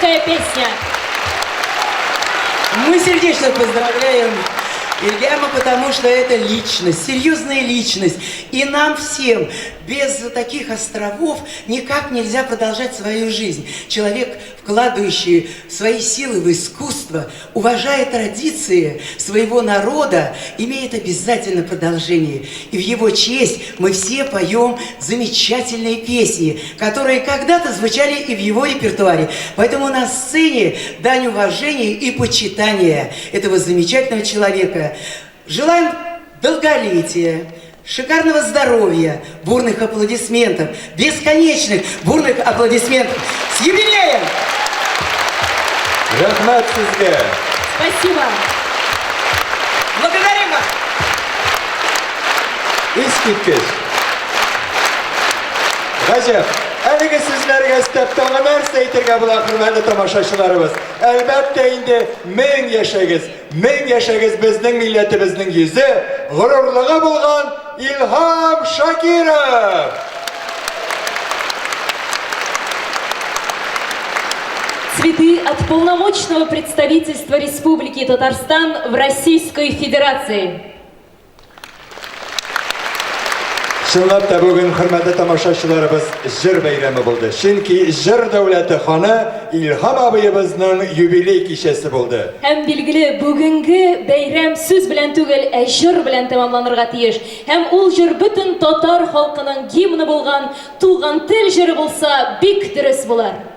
Татарская песня. Мы сердечно поздравляем Ильгама, потому что это личность, серьезная личность. И нам всем без таких островов никак нельзя продолжать свою жизнь. Человек, вкладывающий свои силы в искусство, уважая традиции своего народа, имеет обязательно продолжение. И в его честь мы все поем замечательные песни, которые когда-то звучали и в его репертуаре. Поэтому на сцене дань уважения и почитания этого замечательного человека. Желаем долголетия, шикарного здоровья, бурных аплодисментов, бесконечных бурных аплодисментов. С юбилеем! Рәхмәт сезгә! Спасибо! Благодарим вас! Искиткеч! Гаҗәп! Әлеге сүзләргә өстәп тагы нәрсә әйтергә була, хөрмәтле тамашачыларыбыз? Әлбәттә инде, мең яшәгез, мең яшәгез безнең милләтебезнең йөзе, горурлыгы булган Илһам Шакиров! Цветы от полномочного представительства Республики Татарстан в Российской Федерации. Чынлап та бүген, хөрмәтле тамашачыларыбыз, җыр бәйрәме булды. Чөнки җыр дәүләте ханы Илһам абыебызның юбилей кичәсе булды. Һәм билгеле, бүгенге бәйрәм сүз белән түгел, ә җыр белән тәмамланырга тиеш. Һәм ул җыр бөтен татар халкының гимны булган Туган тел җыры булса, бик дөрес булыр.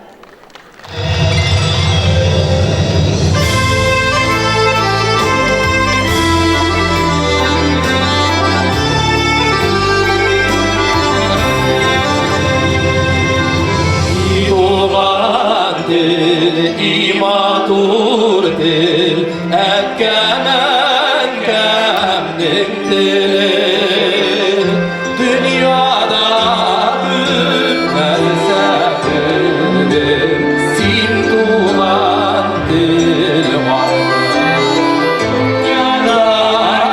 Туган тел, и матур тел, әткәм-әнкәмнең теле. Дөньяда күп нәрсә белдем, син туган тел Дөньяда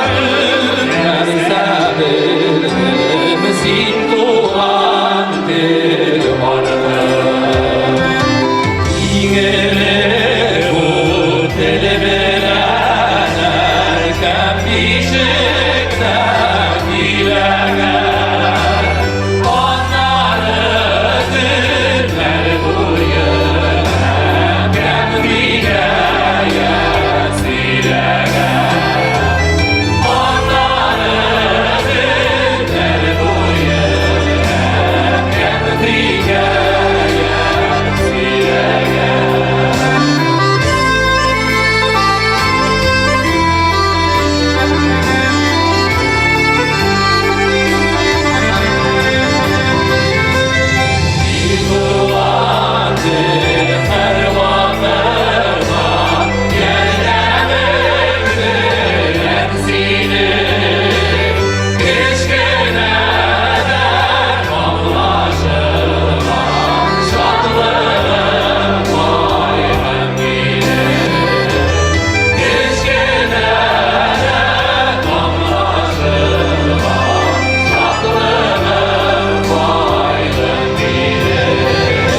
күп нәрсә белдем, син туган тел артык. Иң элек бу тел белән әткәм бишектә көйләгән. Аннары көннәр буе әткәм хикәя сөйләгән. Аннары көннәр буе әткәм хикәя сөйләгән. Туган тел һәрвакытта ярдәмең белән синең. Кечкенәдән аңлашыла шатлыгым, кайгым минем. Кечкенәдән аңлашыла шатлыгым, кайгым минем.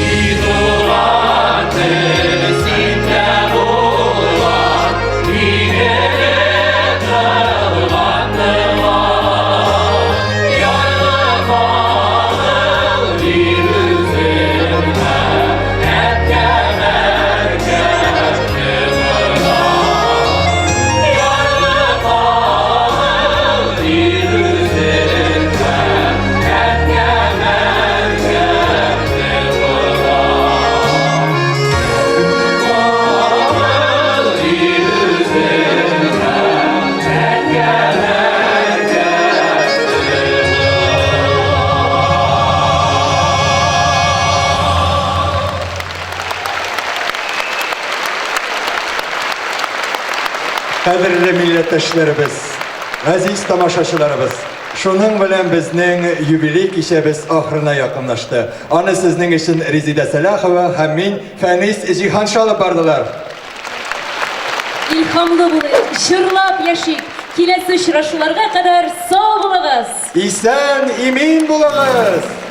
И туган тел синдә булган, игелек кылган дога. Ярлыкагыл бир үзеңә, әткәм, әнкәм кебек. Ярлыкагыл бир үзеңә, әткәм, әнкәм кебек. Кагыл бир үзеңә, әткәм, әнкәм Кадерле милләттәшләребез, газиз тамашачыларыбыз, шуның белән безнең юбилей кичәбез ахырына якынлашты. Аны сезнең өчен Резидә Сәлахова һәм мин, Фәнис Җиһанша алып бардылар. Илһамлы булыйк, җырлап яшик. Киләсе очрашуларга кадәр сау булыгыз! Исән, имин булыгыз!